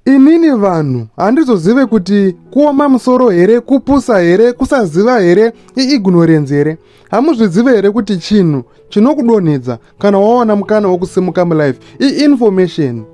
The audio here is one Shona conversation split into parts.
Inini vanhu handizozive kuti kuoma musoro here, kupusa here, kusaziva here, iignorance here. Hamuzvizive here kuti chinhu chinokudonhedza kana wawana mukana wekusimuka mulife iinformation.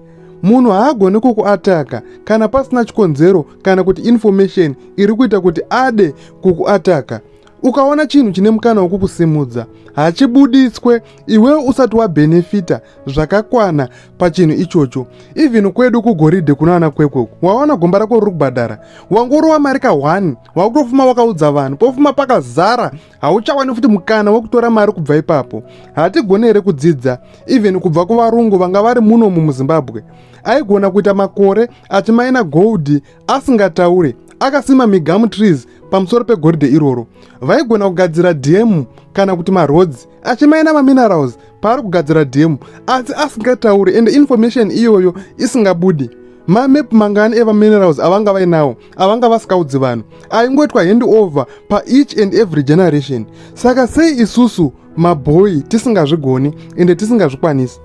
Munhu haagoni kukuataka kana pasina chikonzero kana kuti information iri kuita kuti ade kukuataka. Ukaona chinhu chine mukana wekukusimudza hachibuditswe iwewe usati wabhenefita zvakakwana pachinhu ichocho. Even kwedu kugoridhe kunaana Kwekwe, waona gomba rako riri kubhadhara, wangorova mari ka1 wakutofuma wakaudza vanhu, pofuma pakazara, hauchawani futi mukana wekutora mari kubva ipapo. Hatigoni here kudzidza even kubva kuvarungu vanga vari munomu muZimbabwe? Aigona kuita makore achimaina gold asingataure, akasima migamu trees pamusoro pegoridhe iroro. Vaigona kugadzira dam kana kuti maroads achimaina maminerals paari kugadzira dam, asi asingatauri ende information iyoyo isingabudi. Mamap mangani evaminerals avanga vainawo avanga vasikaudzi vanhu, aingoitwa hand over paeach and every generation. Saka sei isusu mabhoi tisingazvigoni ende tisingazvikwanisi?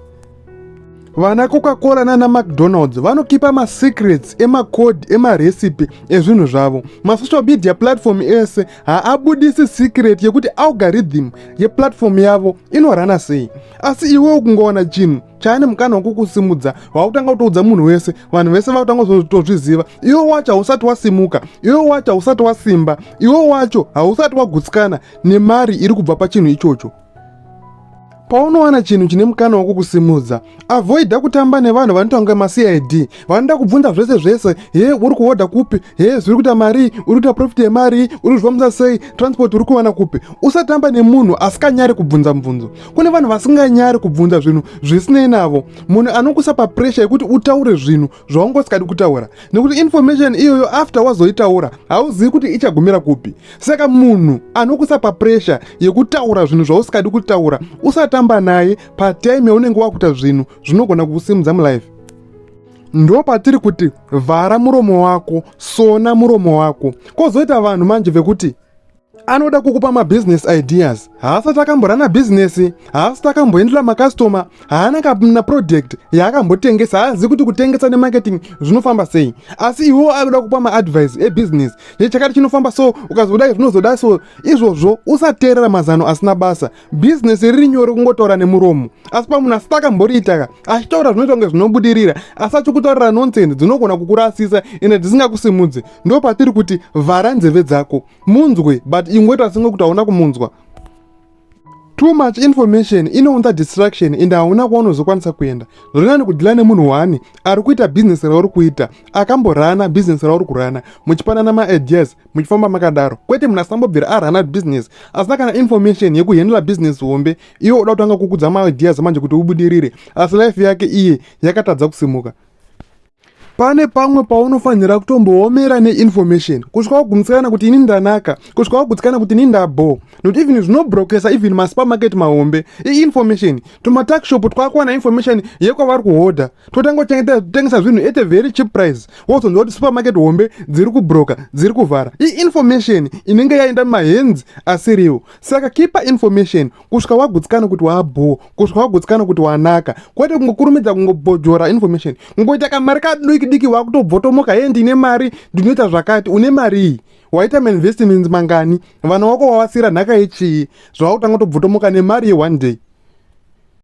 Vana Coca-Cola nana McDonald's vanokipa masecrets emacode emarecipe ezvinhu zvavo. Masocial media platform ese haabudisi secret yekuti algorithm yeplatform yavo inorana sei, asi iwewo kungowana chinhu chaane mukana wekukusimudza wakutanga kutoudza munhu wese, vanhu vese vakutanga kutozviziva. Iwe wacho hausati wasimuka, iwe wacho hausati wasimba, iwe wacho hausati wagutsikana nemari iri kubva pachinhu ichocho. Paunowana chinhu chine mukana wekukusimudza, avoida kutamba nevanhu vanoita kunge maCID, vanoda kubvunza zvese zvese. He, uri kuhodha kupi? He, zviri kuita mari? Uri kuita profit yemari? Uri kuzvifambisa sei? Transport uri kuwana kupi? Usatamba nemunhu asikanyari kubvunza mubvunzo. Kune vanhu vasinganyari kubvunza zvinhu zvisinei navo. Munhu anokuisa papressure yekuti utaure zvinhu zvaunga usikadi kutaura, nekuti information iyoyo after wazoitaura hauzivi kuti ichagumira kupi. Saka munhu anokuisa papressure yekutaura zvinhu zvausikadi kutaura, usatamba naye patime yaunenge wakuita zvinhu zvinogona kukusimudza mulife. Ndo patiri kuti vhara muromo wako, sona muromo wako. Kwozoita vanhu manje vekuti anoda kukupa mabusiness ideas, haasati akamborana bhizinesi, haasati akamboendera makastoma, haana kana product yaakambotengesa, haazivi kuti kutengesa nemarketing zvinofamba sei, asi iwewo akuda kupa maadvice ebusiness chakati chinofamba so, ukazodai zvinozoda so. Izvozvo usateerera mazano asina basa. Bhizinesi riri nyore kungotaura nemuromo, asi pamunhu asati akamboriitaka achitaura zvinoita kunge zvinobudirira, asi achikutaurira nonsense dzinogona kukurasisa ende dzisingakusimudze. Ndo patiri kuti vhara nzeve dzako, munzwe, but ingoita singe kuti hauna kumunzwa. Too much information inounza distraction ende hauna kwaunozokwanisa kuenda. Zvorinani kudhila nemunhu wani ari kuita bhizinesi rauri kuita, akamborana bhizinesi rauri kurana, muchipanana maideas, muchifamba makadaro, kwete munhu asambobvira arana bhizinesi, asina kana information yekuhendla bhizinesi hombe. Iwe uda kutanga kukudza maideas manje kuti ubudirire, asi life yake iye yakatadza kusimuka. Pane pamwe paunofanira kutomboomera neinformation kusvika wagutsikana kuti ini ndanaka, kusvika wagutsikana kuti ini ndabho, nokuti even zvinobrokesa, even masupermarket mahombe iinformation. Tumatuckshop twakuwana information yekwavari kuhodha, totanga kutengesa zvinhu at a very cheap price. Wozonzwa kuti supermarket hombe dziri kubroka, dziri kuvhara. Iinformation inenge yaenda mumahands asiriwo. Saka kipa information kusvika wagutsikana kuti wabho, kusvika wagutsikana kuti wanaka, kwete kungokurumidza kungobhojora information. Kungoita kamari kadiki diki wakutobvotomoka, "He, ndine mari, ndinoita zvakati." Une mari iyi, waita mainvestments mangani? Vana wako wawasira nhaka yechii zvawakutanga kutobvotomoka nemari yeone day?